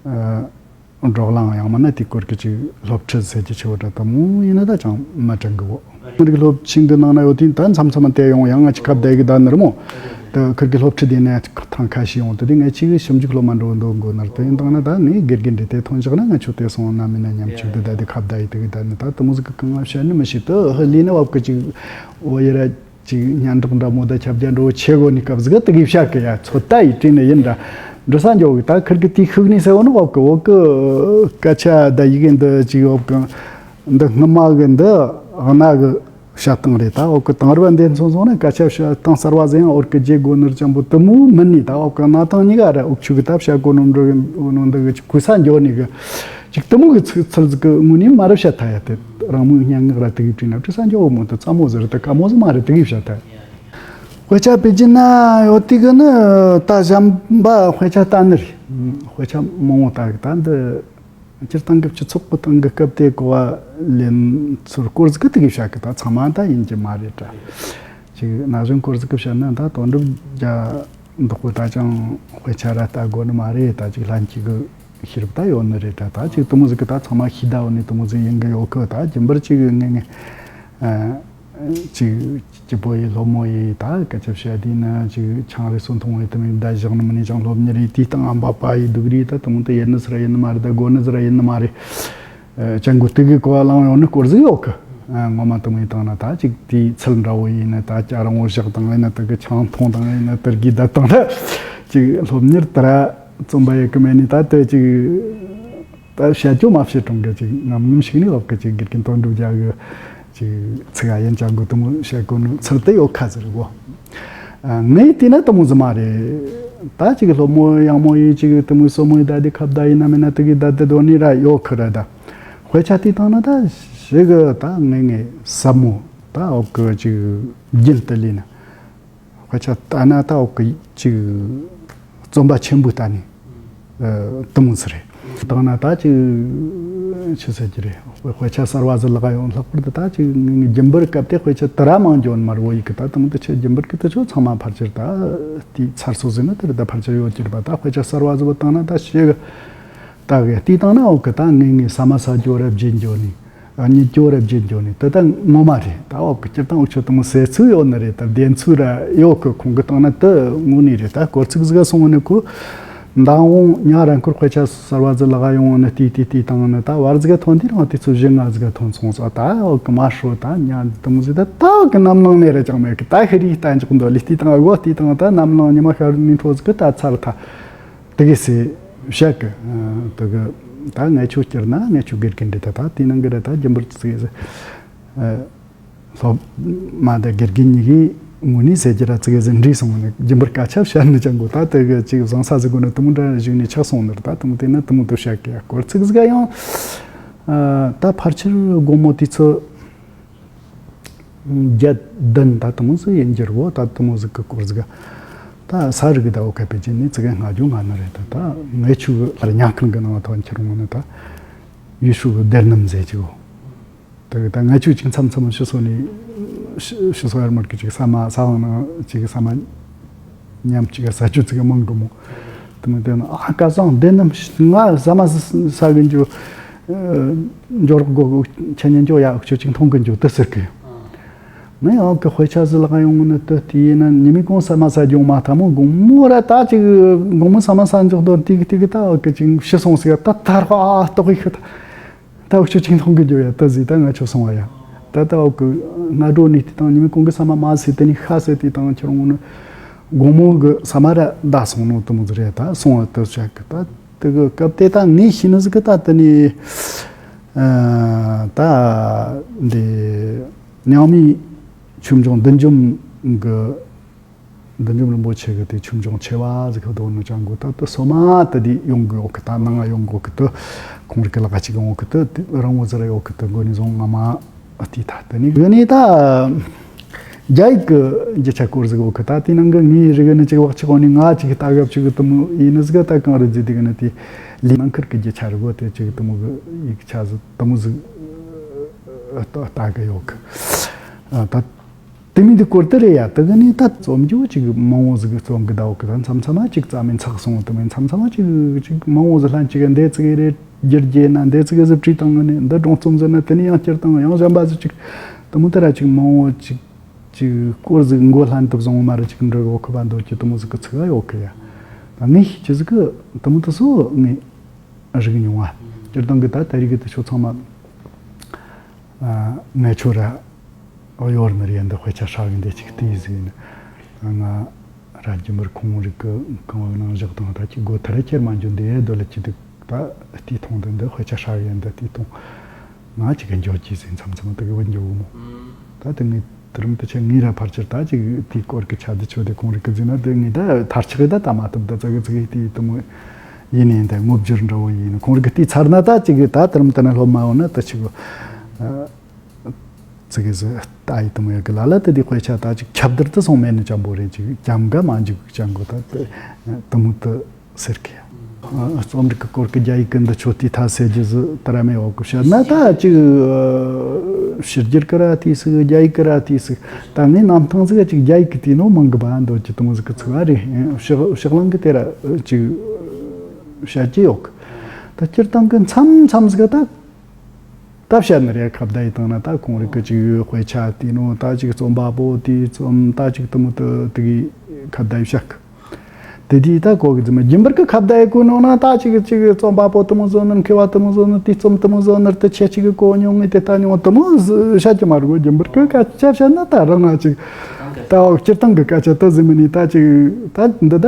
ཨ། བགྲོ་གླེང་ཡང་མིན་ན་དེ་སྐོར་གི་ཅིག་སློབ་ཁྲིད་ཟེར་རྒྱུ་ཆེ་བོ་འདྲ་དེ་མོ་ཡིན་ན་ད་ཅང་མ་དྲན་གི་བོ། ཁུར་གི་སློབ་ཆེན་གི་ནང་ན་ཡོད་དུས་ད་མཚམས་མཚམས་མ་དེ་ཡོང་། ཡང་ང་ཅིག་ཁ་བརྡ་གི་ད་ནི་རེད་མོ། ད་ཁུར་གི་སློབ་ཁྲིད་དེ་ནས་ཐེངས་ཁ་ཤས་ཡོང་། དེ་དུས་ངས་ཅིག་ཞིབ་འཇུག་སློབ་མ་འགྲོ་འདོད་གོ་ནར་དེ་ཡིན་དང་ན་ད་ནི་དགེ་རྒན་འདྲ་དེ་ཐོན་བཞག་ན་ང་ཆོ་དེ་སོང་ན་མིན་ན་མཉམ་ཆུག་དེ་ད་དེ་ཁ་བརྡ་ཡི་དེ་གི་ད་ནི་ད་དེ་མོ་ཟིག་གི་གང་ང་བཤད་ནི་མི་ཤེས། དེ་ཧི་ལི་ནི་བབ་གི་ཅིག་འོ་ཡི་ར། ཅིག་སྙན་གྲགས་འདྲ་མོ་ད་ཁྱབ་རྒྱ་འགྲོ་ཆེ་གོ་ནི་སྐབས་ཟིག་དེ་གི་བཤད་གི་ཡ། ཚོད་ལྟ་ཡི་བྲིས་ནི་ཡིན་འདྲ། འབྲི་ས་འགྱོ་གི། ད་ཁུར་གི་དེ་ཤུགས་ནི་ཟེར་བ་ནི་བབ་གི། འོ་གི་སྐད་ཆ་ད་ཡི་གེ་འདི་ཅིག་བབ་གི། འདི་སྔ་མ་གི་འདི་གནའ་གི་བཤད་སྟངས་རེད། ད་འོ་གི་དེང་རབས་འདི་མཚོན་སོང་ན་སྐད་ཆ་བཤད་སྟངས་གསར་བ་ཟིག་ཡང་འོར་གི་བརྗེ་དགོ་ནི་རྐྱང་པོ་དེ་མོ་མིན་ནི། ད་འོ་གི་གནའ་དེང་གཉིས་ཀ་ར་འུ་ཆོ་གི་ད་བཤད་གོ་ནོ་འདི་གི་ནོ་འདི་གི་ཅིག་གོ་ས་འགྱོ་ནི་གི། ཅིག་དེ་མོ་གི་ཚིག་ཚུལ་ཟིག་གི་ངོས་ནས་མ་རབས་བཤད་ཐལ་ཡ། དེ་རང་མོས་སྙན་ངག་ར་དེ་གི་བྲིས་ན་བྲི་ས་འགྱོ་བོ་མོ་དེ་ཙམ་མོ་ཟིག་རེད། དེ་དཀའ་མོ་ཟིག་མ་རེད། དེ་གི་བཤད་ཐལ། དཔེ་ཆ་སྤེལ་རྒྱུ་ན་ཡོད་དུས་གི་ནི་ད་གཞན་པ་དཔེ་ཆ་ལྟ་ནི་རེད། དཔེ་ཆ་མང་བོ་ལྟ་གི། ད་འདི་སྤྱིར་བཏང་གི་སྤྱི་ཚོགས་ཀྱི་སྟེང་གི་སྐབས་དེ་གོ་བ་ལེན་ཚུལ་སྐོར་ཟིག་གི་དེ་གི་བཤད་གི། ད་ཚང་མ་ད་ཡིན་གྱི་མ་རེད་དྲ། ཅིག་ན་གཞོན་སྐོར་ཟིག་གི་བཤད་ན་ད་དོན་གྲུབ་རྒྱ་མདོག་པོ་ད་ཅང་དཔེ་ཆ་ར་ལྟ་དགོ་ནི་མ་རེད། ད་ཅིག་ལྷན་སྐྱེས་གི་ ཤེས་རབ་ད་ཡོད་ནི་རེད་ད། ད་ཅིག་དེ་མོ་ཟིག་གི་ད་ཚང་མ་ཤེས་ད་ཡོད་ནི་དེ་མོ་ཟིག་ཡིན་གི་ཡོད་གི། ད་རྒྱུན་པར་ཅིག་ངས་ངས་ཨ་ཅིག་སྐྱིད་པོ་ཡི་སློབ་མོ་ཡི་ད་སྐད་ཆ་བཤད་དུས་ན་ཅིག་ཆང་རེ་སོ་འཐུང་བའི་དེ་མོ་ད་བཞག་ནི་མིན་ནི་ཅང་སློབ་གཉེར་ཡི་དུས་དང་ཨ་འབད་པ་ཡི་སྡུག་རི་ད་དེ་མོ་དེ་ཡིན་ནི་ཟེར་ཡིན་ནི་མ་རེད། ད་དགོས་ནི་ཟེར་ཡིན་ནི་མ་རེད། ཨ་ཅང་གོ་དེ་གི་གོ་བ་བླངས་ཡོད་ནི་སྐོར་ཟིག་ཡོད་གི། ཨ་ངོ་མ་དེ་མོ་ཡི་དང་ན་ད་ཅིག་དེའི་ཚུལ་འདྲ་བོ་ཡིན་ན་ད་ཅ་རང་བོ་བཞག་དང་ཡིན་ན་དེ་གི་ཆང་འཐུང་དང་ཡིན་ན་དེ་གི་ད་དང་ད་ཅིག་སློབ་གཉེར་དེ་ར་རྩོམ་པ་ཡི་གི་མེད་ནི་ད་དེ་ཅིག་ད་བཤད་རྒྱུ་མ་བཤད་རུང་གི་ཅིག་ངམ་ངམ་ཞིག་ནི་ལོག་གི་ཅིག་དགེ་རྒན་དོན་གྲུབ་རྒྱལ་གི་ཅིག་ཚིག་ཨ་ཡན་ཅང་གོ་དེ་མོ་བཤད་གོ་ནི་ཚུལ་དེ་ཡོད་ཁ་ཟེར་གོ། ཨ་ངས་བལྟས་ན་དེ་མོ་ཟིག་མ་རེད། ད་ཅིག་སློབ་མོ་ཡག་མོ་ཡིན་ཅིག་དེ་མོ་སོ་མོ་ཡི་ད་དེ་ཁ་བརྡ་ཡིན་ན་མིན་ན་དེ་གི་ད་དེ་དོན་ནི་ར་ཡོད་ཁི་ར། ད་དཔེ་ཆ་བལྟས་བཏང་ན་ད་ཞེ་གི་ད་ངས་ངས་ཟབ་མོ་ད་འོག་གི་ཅིག་རྒྱུན་དུ་ལས་ན། དཔེ་ཆ་ལྟ་ན་ད་འོག་གི་ཅིག་རྩོམ་པ་ཆེན་པོ་ལྟ་ནི་ཨ་དེ་མོ་ཟིག་རེད། བཏང་ན་ད་ཅིག་ཆི་ཟེར་གྱི་རེད། དཔེ་དཔེ་ཆ་གསར་བ་ཟིག་ལག་ཡོང་། ལྷག་པར་དུ་ད་ཅིག་རྒྱུན་པར་སྐབས་དེ་དཔེ་ཆ་དེ་ར་མང་འཇོན་མར་བོ་ཡི་གི་ད་དེ་མོ་དེ་ཆེ་རྒྱུན་པར་གི་དེ་ཆོ་ཚང་མ་ཕལ་ཆེར་ད་དེའི་ཚར་སོ་ཟིན་ན་དེ་ར་ད་ཕལ་ཆེར་ཡོད་ཀྱི་རེད་པ། ད་དཔེ་ཆ་གསར་བ་ཟིག་བོ་བཏང་ན་ད་ཞེ་གི་ད་གི་དེ་བཏང་ན་འོག་གི་ད་ངས་ངས་ཟ་མ་ཟ་རྒྱུ་ར་བརྗེད་འགྱོ་ནི། ཨ་ཉིད་སྐྱོ་ར་བརྗེད་འགྱོ་ནི་དེ་ད་ངོ་མ་རེད། ད་འོག་གི་སྤྱིར་བཏང་འུ་ཆོ་དེ་མོ་ཟེར་ཚུལ་ཡོད་ནི་རེད། ད་བདེན་ཚུལ་ར་ཡོད་གི། ཁོང་གི་བཏང་ན་དེ་དངོས་གནས་རེད། ད་སྐོར་ཚིག་ཟིག་ག་སོང་ནི་ཁོ་མདང་དགོང་ཉ་ར་འཁོར་དཔེ་ཆ་གསར་བ་ཟིག་ལག་ཡོང་ནི་དེ་དེ་དེ་བཏང་ནི་ད་བར་ཟིག་ག་ཐོན་དུས་རང་དུས་ཚོད་བཞི་ལྔ་ཟིག་ག་ཐོན་སོང་ཙང་ད་འོག་གི་མ་ཧྲོ་ད་ཉ་དེ་མོ་ཟིག་ད་ད་འོག་གི་རྣམ་སྣང་ནས་ར་ཅང་མེད་གི། ད་ཤི་རི་ལྟ་འཇོག་འདོད་ལི་དེ་བཏང་འོག་དེ་བཏང་ད་རྣམ་སྣང་ཉི་མ་ཤར་ནི་འཕྲོ་ཟིག་གི་ད་ཚར་ད། དེ་གི་སེ་བཤད་གི། ཨ་དེ་གི་ད་ངས་ཆོ་སྐྱུར་ན་ངས་ཆོ་དགེ་རྒན་འདྲི་ད་ད་དེ་ནང་གི་ར་ད་རྒྱུན་པར་ཙི་གི་སེ་ཨ་སློབ་མ་དང་དགེ་རྒན་གཉིས་གི་ངོ་ནས་ཟེར་གྱི་ར་ཙི་གི་སེ་འདྲི་སོང་ནི། རྒྱུན་པར་སྐད་ཆ་བཤད་ནི་ཅང་གོ་ད་དེ་གི་ཅིག་བཟང་ས་ཟིག་གོ་ནི་དེ་མོ་འདྲ་བཞུགས་ནས་ཆགས་སོང་ནི་ར། ད་དེ་མོ་དེ་ན་དེ་མོ་དེ་བཤད་གི། ཡ་སྐོར་ཚིག་ཟིག་ག་ཡང་ཨ་ད་ཕལ་ཆེར་དགོང་མོ་དུས་ཚོད་བརྒྱད་བདུན་ད་དེ་མོ་ཟིག་ཡིན་རྒྱུ་རེད་བོ། ད་དེ་མོ་ཟིག་གི་སྐོར་ཟིག་ག་ད་ས་རི་གི་ད་འོ་ཁ་པེ་ཅན་ནི་ཙི་གེ་སྔ་རྒྱུ་ང་ནི་རེད། ད་ད་ངས་ཆུ་གི་ལར་ཉ་ཁང་གི་ནང་ཐོན་ཁྱེར་འོང་ནི་ད་ཡུལ་ཤུལ་གི་སྡེར་སྣུམ་ཟེར་གྱི་བོ། ད་གི་ད་ངས་ཆུ་ཅིག་མཚམས་མཚམས་ཕྱི་སོ་ནས་ཕྱི་ཕྱི་སོ་ཡར་མར་གི་ཅིག་ས་མ་ས་ཧང་ནང་ཅིག་ས་མ་ཉམས་ཅིག་ས་ཆུ་ཙི་གེ་མང་གི་མོ། དེ་མོ་དེ་ན་ཨ་ཀ་སང་སྡེར་སྣུམ་ང་ཟ་མ་ཟ་གི་འཇུ་འཇོ་རོགས་གོ་ཁྱེད་ཉིད་འཇོ་ཡ་འུ་ཆོ་ཅིག་མཐོང་གི་འཇུ་དེ་ཟེར་གི། ང་ཡང་གི་དཔེ་ཆ་ཟིག་ལག་ཡོང་ནི་དེ་དེ་ཡིན་ན་ཉི་མའི་གོང་ཟ་མ་ཟ་རྒྱུ་མ་ཐ་མོ་དགོང་མོ་ར་ད་ཅིག་དགོང་མོ་ཟ་མ་ཟ་འཇོག་དོན་དེ་གི་དེ་གི་ད་གི་ཅིག་ཕྱི་སོང་ཟིག་ད་ད་ར་ཨ་ལྟོགས་གི་ཤི་ད། ད་འུ་ཆོ་ཅིག་མཐོང་གི་འགྱོ་ཡ་ད་ཟིག་ད་ང་ཆོ་སོང་བ་ཡ། ད་ད་འོག་གི་སྔ་དྲོ་ནས་དེ་དང་ཉི་མའི་གོང་གི་ས་མ་མ་ཟོས་དེ་ནས་ཤ་ཟོས་དེ་དང་ཁྱེར་འོང་ནི་དགོང་མོ་གི་ས་མ་ར་ད་སོང་ནོ་དེ་མོ་ཟིག་རེད། ད་སོང་བ་ད་ཤ་གི་ད་དེ་གི་སྐབས་དེ་ད་ངས་ཤེས་ནི་ཟིག་གི་ད་དེ་ནས་ཨ་ད་འདི་མྱང་མི་ཆོས་འབྱུང་བདུད་འཇོམས་གི་བདུད་འཇོམས་རིན་པོ་ཆེ་གི་དེ་ཆོས་འབྱུང་ཆེ་བ་ཟིག་གི་དོན་ནི་ཅང་གོ་ད་དུ་སོ་མ་དུ་དེ་ཡོང་གི་ཡོད་གི། ད་ནང་ང་ཡོང་གོ་གི་དུ་ཁོང་རིག་གི་ལག་ཅིག་ཡོང་གི་དུ་རང་བོ་ཟིག་ར་ཡོད་གི་དུ་མགོ་ནས་བཟུང་ང་མ་ཨ་ཏི་ད་དུ་ནི་གི་ནི་ད་རྒྱ་ཡིག་གི་རྒྱུ་ཆ་སྐོར་ཟིག་ཡོད་གི། ད་དེ་ནང་གི་ངའི་རིག་གི་ནི་ཅིག་བག་ཆགས་ཡོང་ནི་ང་ཅིག་ད་གབ་ཅིག་གི་དུ་མོ་ཡིན་ནི་ཟིག་ད་གང་རེད་ཟིག་དེ་གི་ནི་དེ་ལི་ནང་ཁུར་གི་རྒྱུ་ཆ་རི་བོ་དེ་ཅིག་དུ་མོ་གི་ཡིག་ཆ་ཟིག་དུ་མོ་ཟིག་ལྟ་གི་ཡོད་གི། ད་དེ་མིན་དེ་སྐོར་དེ་རེད་ཡ། དེ་གི་ནི་ད་རྩོམ་རྒྱུ་ཅིག་མང་བོ་ཟིག་རྩོམ་གི་ད་འོག་གི་ད་མཚམས་མཚམས་མ་ཅིག་རྩ་མེད་ཚག་སོང་། དེ་མིན་མཚམས་མཚམས་མ་ཅིག་ཅིག་མང་བོ་ཟིག་ལྷན་ཅིག་འདི་ཙི་གེ་རེད་བསྒྱུར་རྒྱུ་ན་འདི་ཙི་གེ་ཟིག་བྲིས་བཏང་གི་ནི་འདི་སྒྲུང་རྩོམ་ཟེར་ན་དེ་ནི་ཡང་བསྐྱུར་བཏང་ཡང་གཞན་པ་ཟིག་ཅིག་དེ་མོ་དེ་ར་ཅིག་མང་བོ་ཅིག་ཅིག་སྐོར་ཟིག་མགོ་ལྷན་དུ་བཟུང་མ་རེད། ཅིག་འདྲི་གི་འོག་གི་བ་འདོད་ཀྱི་དེ་མོ་ཟིག་གི་ཚིག་ག་ཡོད་གི་ཡ། ད་ངས་ཤེས་ཀྱི་ཟིག་གི་དེ་མོ་དེ་སོ་ངས་རིག་མྱོང་བ། སྤྱིར་བཏང་གི་ད་ད་རིག་གི་དེ་ཆོ་ཚང་མ། ཨ་ངས་ཆོ་ར་ཨོ་ཡོར་མི་རིགས་འདི་དཔེ་ཆ་ཧྲ་གི་འདི་ཅིག་ལྟོས་ཟིག་ཡིན། ང་ར་རྒྱུན་པར་ཁོང་རིགས་ཀྱི་གང་བ་ནང་བཞག་དང་ད་ཅིག་སྒོ་ཐར་ཁྱེར་མ་འཇོན་འདི་ཡེ་རྡོ་ལ་ཅི་འདུག་ད་ལྟོས་ཐོང་འདི་འདི་དཔེ་ཆ་ཧྲ་གི་འདི་ལྟོས་ཐོང་། ང་ཅིག་གི་འཇོག་གྱིས་ཟིན་མཚམས་མཚམས་དེ་གི་བུད་འཇོག་གི་མོ། ད་དེ་ངས་དེ་རིང་དེ་ཆ་ངས་ར་ཕལ་ཆེར་ད་ཅིག་དེའི་སྐོར་གི་ཆ་འདི་ཆོ་དེ་ཁོང་རིགས་ཀྱི་ཟིན་ན་དེ་ངས་ད་ཐར་ཆག་གི་ད་ད་མ་ཐུབ་ད་ཙག་གི་ཙག་གི་དེ་དེ་མོ་ཡིན་ནས་ད་ངོ་བསྒྱུར་འདྲ་བོ་ཡིན། ཁོང་རིགས་ཀྱི་དེ་ཚར་ན་ད་ཅིག་གི་ད་དེ་རིང་དེ་ན་སློབ་མ་འོ་ན་ད་ཅིག་གི་ཙི་གེ་ཟིག་ལྟ་ཡི་དེ་མོ་ཡོད་གི། ལ་ལ་དེ་དེ་དཔེ་ཆ་ད་ཅིག་ཁྱབ་བརྡལ་དུ་སོང་མེད་ནི་ཅང་པོ་རེད། ཅིག་ཀྱམ་ག་མ་འཇུག་ཅང་གོ་ད་དེ་དེ་མོ་དུ་ཟེར་གི། རྩོམ་རིག་གི་སྐོར་གི་རྒྱ་ཡིག་གི་འདི་ཆོ་དེ་ཐ་སེ་རྒྱུ་ཟིག་དེ་ར་མེད་འོག་གི་བཤད་ན་ད་ཅིག་ཕྱི་རྒྱལ་གི་ར་དེ་ཟིག་རྒྱ་ཡིག་གི་ར་དེ་ཟིག་ད་ངས་རྣམ་ཐང་ཟིག་ཅིག་རྒྱ་ཡིག་གི་དེ་ནོ་མང་གི་བ་འདོད་ཀྱི་དེ་མོ་ཟིག་གི་ཚིག་བ་རེད། ཕྱག་ཕྱག་ལང་གི་དེ་ར་ཅིག་བཤད་ཀྱི་ཡོད་གི། ད་སྤྱིར་བཏང་གི་མཚམས་མཚམས་ཟིག་ད། ད་བཤད་ནི་རེད། ཁ་བརྡ་ཡི་སྟེང་ན་ད་ཁོང་རིག་གི་ཅིག་དཔེ་ཆ་དེ་ནོ། ད་ཅིག་རྩོམ་པ་པོ་དེའི་རྩོམ་ད་ཅིག་དེ་མོ་དེ་དེ་གི་ཁ་བརྡ་ཡི་བཤད་གི། དེ་དུས་ད་གོ་གི་ཟིག་མ་རྒྱུན་པར་གི་ཁ་བརྡ་ཡི་གོ་ནོ་ན། ད་ཅིག་ཅིག་རྩོམ་པ་པོ་དེ་མོ་བཟོ་ནི། མཁས་པ་དེ་མོ་བཟོ་ནི། དེའི་རྩོམ་དེ་མོ་བཟོ་ནི། དེ་ཁྱེད་ཅིག་གི་གོ་མྱོང་ངེ་དེ་ལྟ་མྱོང་དེ་མོ་བཤད་ཀྱི་མ་རེད་གོ། རྒྱུན་པར་གི་སྐད་ཆ་བཤད་ན་ད་རང་ང་ཅིག་ད་འོ་སྤྱིར་བཏང་གི་སྐད་ཆ་ད་ཟིག་མིན་ནི། ད་ཅིག་ད་འདི་ད་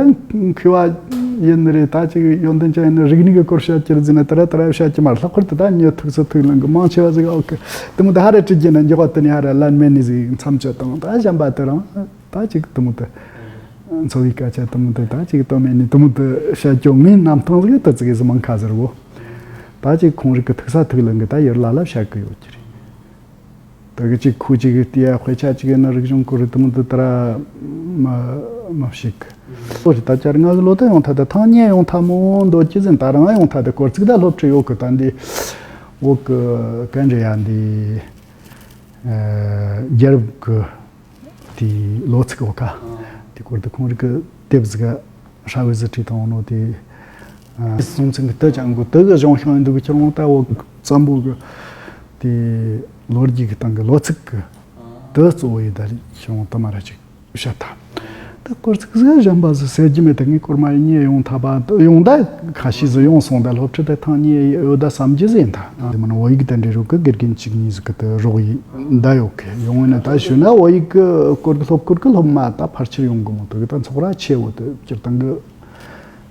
མཁས་པ་ཡིན་ནི་རེད། ད་ཅིག་ཡོན་ཏན་ཅན་ཡིན་ནི། རིག་གནས་གི་སྐོར་བཤད་རྒྱུ་རེད་ཟེར་ན་དེ་ར་དེ་ར་བཤད་ཀྱི་མ་རེད། ལྷག་པར་དུ་ད་ཉི་ཐུག་སི་ཐུག་ལང་གི་མང་ཆེ་བ་ཟིག་འོ་གི་དེ་མོ་ད་ཧ་ར་ཁྲིད་རྒྱུ་ན་འཇོག་པ་དེ་ནི་ཧ་ར་ལན་མེད་ནི་ཟིག་མཚམས་ཆད་དང་། ད་གཞན་པ་དེ་རང་ད་ཅིག་དེ་མོ་དེ་འཚོ་བའི་སྐད་ཆ་དེ་མོ་དེ་ད་ཅིག་དོན་མེད་ནི་དེ་མོ་དེ་བཤད་རྒྱུ། ངའི་རྣམ་ཐང་ཟིག་ད་ཙི་གེ་ཟིག་མང་ཁ་ཟེར་གོ། ད་ཅིག་ཁོང་རིག་གི་ཐུག་ས་ཐུག་ལང་གི་ད་ཡུལ་ལ་ལ་བཤད་གི་ཡོད་ཀྱི་རེད། ད་གི་ཅིག་ཁོ་ཅིག་གི་དེ་ཡ་དཔེ་ཆ་ཅིག་ཡིན་ན་རིག་གཞུང་སྐོར་དེ་མོ་དེ་ད་ར་མ་མ་ཞིག་ལོ་རེ་ད་ཅར་ང་གི་ལོ་ད་ཡོང་ཐ་ད་ཐང་ཉེ་ཡོང་ཐ་མོ་འདོད་ཀྱི་ཟིན། ད་རང་ཡོང་ཐ་ད་སྐོར་ཚིག་ད་སློབ་ཁྲིད་ཡོད་གི། ད་འདི་འོག་གི་གན་རེ་ཡ་འདི་རྒྱལ་རབས་གི་དེ་ལོ་ཚིག་འོག་ག་དེ་སྐོར་དེ་ཁོང་རིག་གི་དེབ་ཟིག་ག་ཧྲ་བི་ཟི་ཁྲིད་དང་ནོ་དེ། ཨ། སྲོང་བཙན་གི་དུ་ཅང་གོ་དུ་གི་གཞུང་ཤིང་འདུག་ཁྱེར་འོང་ད་འོ་བཙན་པོ་གི་དེ་ལོ་རྒྱུས་གི་སྟེང་གི་ལོ་ཚིགས་གི་དུ་གཙོ་བོ་ཡི་ད་ཤོང་དུ་མ་ར་ཅིག་བཤད་ཐལ། ད་སྐོར་ཚིག་ཟིག་གཞན་པ་ཟིག་ཟེར་རྒྱུ་མེད། ད་ངས་སྐོར་མ་ཡིན་ཉེ་ཡོང་ཐ་པ་ཡོང་ད་ཁ་ཤས་ཟིག་ཡོང་སོང་། ད་སློབ་ཁྲིད་ད་ཐང་ཉེ་ཡོད་ད་བསམ་རྒྱུ་ཟིག་ཡིན་ད། དེ་མིན་བོད་ཡིག་ད་འབྲི་རོགས་གི་དགེ་རྒན་གཅིག་གཉིས་ཟིག་གི་ད་རོགས་ཡིན་ད་ཡོད་གི། ཡོང་ཡིན་ན་ད་ཞུ་ན་བོད་ཡིག་གི་སྐོར་གི་སློབ་སྐོར་གི་སློབ་མ་ད་ཕལ་ཆེར་ཡོང་གི་མོ། དུ་གི་ད་ཚོགས་ར་ཆེ་བོ་དུ་སྤྱིར་བཏང་གི་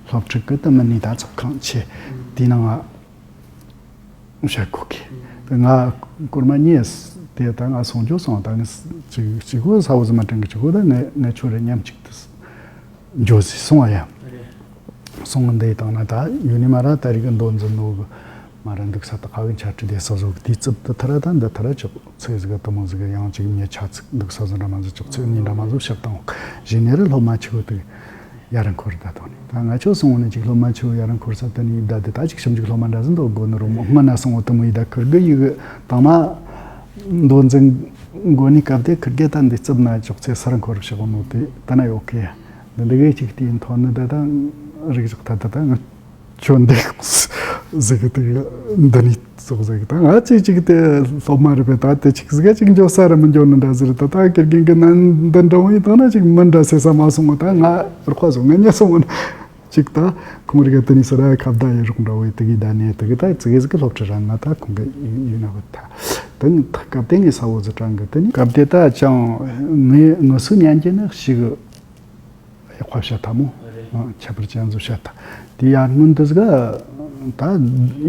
སློབ་ཕྲུག་གི་དུ་མི་ནི་ད་ཚོགས་ཁང་ཆེ་དེའི་ནང་ང་བཤད་གོ་གི། ང་སྐོར་མ་ཉེས་དེ་ད་ང་སོང་འཇོག་སོང་། ད་ངས་ཅིག་ཅིག་གོ་ས་བོ་ཟི་མ་དྲན་གི་ཅིག་གོ་ད་ངས་ངས་ཁྱོད་རེ་མཉམ་ཅིག་ཏུ་འཇོག་ཟི་སོང་བ་ཡ། སོང་འདི་དང་ན་ད་ཡུ་ནི་མ་ར་ད་རིག་གི་མདོ་འཛིན་ནོ་གི་མ་ར་འདུག་ས་ད་ཁ་གི་ཆ་ཁྲི་དེ་ས་བཟོ་གི་དུས་ཚོད་དུ་ཐ་ར་ད་འདི་ཐ་ར་ཅོག་ཚོད་ཟིག་གི་དུ་མོ་ཟིག་གི་ཡང་ཅིག་ཉེ་ཆ་ཚིག་འདུག་ས་ཟིག་འདྲ་མ་ཟིག་ཅོག་ཚོད་གཉིས་འདྲ་མ་ཟིག་བཤད་དང་། གཞི་ནས་ར་སློབ་མ་ཆེ་བོ་དུ་ཡར་འཁོར་ད་དོ་ནི། ད་ང་ཆོ་སོང་ནི་ཅིག་སློབ་མ་ཆེ་བོ་ཡར་འཁོར་ས་དུ་ནི་ཡིབ་ད་དེ་ད་ཅིག་ཞིབ་འཇུག་སློབ་མ་འདྲ་ཟིན་དོ་དགོ་ནི་རུ་མོ་སྔ་ན་སོང་བོ་དུ་མོ་ཡི་ད་ཁུར་གི་ཡི་གི་དང་མ་མདོ་འཛིན་དགོ་ནི་སྐབས་དེ་ཁུར་གི་ད་འདི་རྩིབ་ན་ཅོག་ཚེ་སར་འཁོར་ཤོག་ནོ་དེ་ད་ན་ཡོད་གི། འདི་འདི་གི་ཅིག་དེ་ཐོན་ནི་ད་ད་རིག་ཞོག་ད་ད་ད་ང་ཆོ་འདི་ཟིག་གི་དེ་འདི་ནི། ཙོག་ཟེར་གི། ད་ང་ཅིག་ཅིག་དེ་སློབ་མ་རེད་པས། ད་དེ་ཅིག་ཟིག་ཅིག་འཇོག་ས་ར་མི་འཇོག་ནི་འདྲ་ཟེར། ད་ད་དགེ་རྒན་གི་ནན་འདི་འདྲ་བོ་ཡིན་དང་ན་ཅིག་མི་འདྲ་ཟེར་ས་མ་སོང་བ། ད་ང་རོགས་པ་སོང་ངས་ཉལ་སོང་བ་ན་ཅིག་ད་ཁོང་རིག་དེ་ནི་སོ་ར་ཁ་བརྡ་ཡི་རོགས་འདྲ་བོ་ཡི་དེ་གི་ད་ནས་དེ་གི་ད་ཙི་གེ་ཟིག་གི་སློབ་ཁྲིད་ར་ན་ད་ཁོང་གི་ཡིན་ན་བུད་ད་དེ་ནི་ད་སྐབས་དེ་ངས་ས་བོ་ཟི་དྲང་གི། དེ་ནི་སྐབས་དེ་ད་ཅང་ངས་ངུ་སུ་ཉན་གྱི་ནི་ཞིག་གི་ཡག་པ་བཤད་ཐལ་མོ། རེད། ཨ། ཁྱད་པར་ཅན་ཟིག་བཤད་ཐལ། དེ་ཡར་སྔོན་དུ་ཟིག་ད་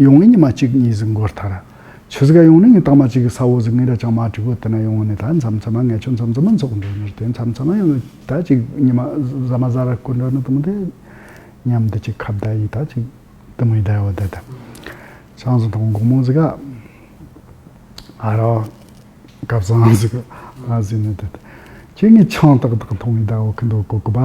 ཡོང་ངེ་ཉི་མ་གཅིག་གཉིས་ཟིག་འགོར་ཐལ་ར། ཆི་ཟིག་ག་ཡོང་ནི་ངས་དང་མ་གཅིག་གི་ས་བོ་ཟིག་ངས་ར་ཅང་མ་དྲིས་གོ། དེ་ན་ཡོང་ནི་ད་མཚམས་མཚམས་མ་ངས་ཆོ་མཚམས་མཚམས་མ་འཚོགས་འགྲོ་ནི་རེད། དེ་མཚམས་མཚམས་མ་ཡང་ད་ཅིག་ཉི་མ་ཟ་མ་ཟ་ར་སྐོར་འགྲོ་ནི་དུ་མོ་དེ་མཉམ་དུ་ཅིག་ཁ་བརྡ་ཡི་ད་ཅིག་དུ་མོ་ཡི་ད་ཡོད་ད་ད། ཆང་ཟིག་འཐུང་དགོང་མོ་ཟིག་ག་ཨ་རོ། སྐབས་བཟང་ཟིག་ཨ་ཟིན་ནི་དེ། ཁྱེད་ངས་ཆང་ཏག་ཏག་འཐུང་ཡི་ད་འོག་གི་འདུག་གོ་གི་པ།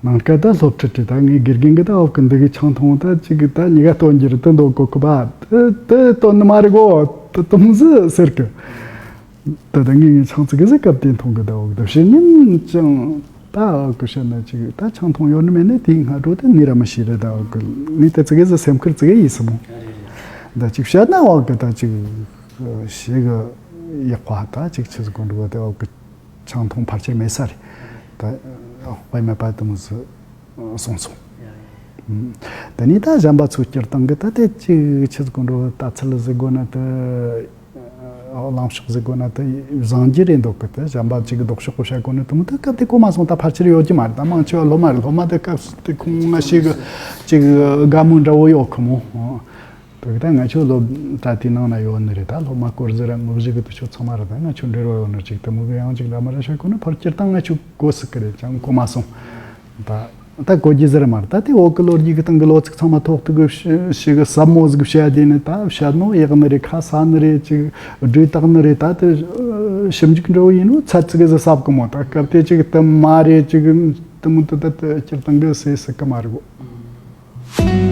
ནང་སྐད་ད་སློབ་ཁྲིད་དེ་ད་ངས་དགེ་རྒན་གི་ད་འོག་གི་འདི་གི་ཆང་འཐུང་ད་ཅིག་གི་ད་ཉི་ག་སྟོན་རྒྱུ་རེད་དུ་འདུག་གོ་གི་པ། དེ་དེ་སྟོན་ནི་མ་རེད་གོ། དེ་དུམ་ཟི་ཟེར་གི། ད་ད་ངས་ངས་ཆང་ཙི་གི་ཟི་སྐབས་དེ་འཐུང་གི་ད་འོག་ད་ཕྱི་ཉིན་ཅང་ད་འོག་གི་བཤད་ན་ཅིག་ད་ཆང་འཐུང་ཡོད་ནི་མེད་ནི་དེའི་སྔ་དྲོ་དེ་ནི་ར་མི་ཤེས་རེད། ད་འོག་གི་ངས་དེ་ཙི་གི་ཟི་སེམས་ཁུར་ཙི་གི་ཡིས་སི་མོ། ད་ཅིག་བཤད་ན་འོག་གི་ད་ཅིག་ཞེ་གི་ཡག་པ་ད་ཅིག་ཆི་ཟིག་གོ་འགྲོ་བ་དེ་འོག་གི་ཆང་འཐུང་ཕལ་ཆེར་མེད་ས་རེད། ད་དཔེ་མེད་པ་དུ་མོ་ཟིག་སོང་སོང་། དེ་ནས་ད་གཞན་པ་ཚོ་སྤྱིར་བཏང་གི་ད་དེ་ཅིག་ཆི་ཟིག་གོ་འགྲོ་བ་ད་ཚུལ་ཟིག་གོ་ན་དེ་ལངས་ཕྱོགས་ཟིག་གོ་ན་དེ་བཟང་རྒྱུ་རེད་འདུག་གི། དེ་གཞན་པ་ཅིག་གི་ལྡོག་ཕྱོགས་གོ་བཤད་གོ་ན་དུ་མོ་དེ་སྐབས་དེ་གོ་མ་སོང་། ད་ཕལ་ཆེར་ཡོད་ཀྱི་མ་རེད། ད་མང་ཆེ་བ་སློབ་མ་རེད། སློབ་མ་དེ་སྐབས་དེ་ཁོང་ང་ཞིག་གི་ཅིག་དགའ་མོས་འདྲ་བོ་ཡོད་གི་མོ། དེ་གི་ད་ང་ཆོ་སློབ་གྲྭ་དེའི་ནང་ན་ཡོད་ནི་རེད། ད་སློབ་མ་སྐོར་ཟིག་ར་ངོ་བཞི་གི་དུ་ཆོ་ཚང་མ་ར་ད་ང་ཆོ་འབྲེལ་བ་ཡོད་ནི་ཅིག་དུ་མོ་གི་ཡང་ཅིག་འདྲ་མ་ར་བཤད་གོ་ནི་ཕར་སྤྱིར་བཏང་ང་ཆོ་གོ་སྲིད་གི་རེད། ཅང་གོ་མ་སོང་། ད་ད་གོ་རྒྱུ་ཟིག་ར་མ་རེད། ད་དེ་འོག་གི་ལོ་རྒྱུས་གི་སྟེང་གི་ལོ་ཚིགས་ཚང་མ་ཐོག་ཏུ་གི་ཞི་ཞི་གི་ཟབ་མོ་ཟིག་བཤད་དེ་ནི་ད་བཤད་ནོ་ཡག་ནི་རེད། ཁ་ས་ནི་རེད། ཅིག་སྒྲོས་བཏགས་ནི་རེད། ད་དེ་ཞིབ་འཇུག་འདྲ་བོ་ཡིན་ནོ་ཚད་ཙི་གི་ཟིག་ཟབ་གི་མོ། ད་སྐབས་དེ་ཅིག་དུ་མ་རེད། ཅིག་དུ་མོ་དུ་ད་དེ་སྤྱིར་བཏང་གི་སེ་སྲིད་གི་མ་རེད་གོ།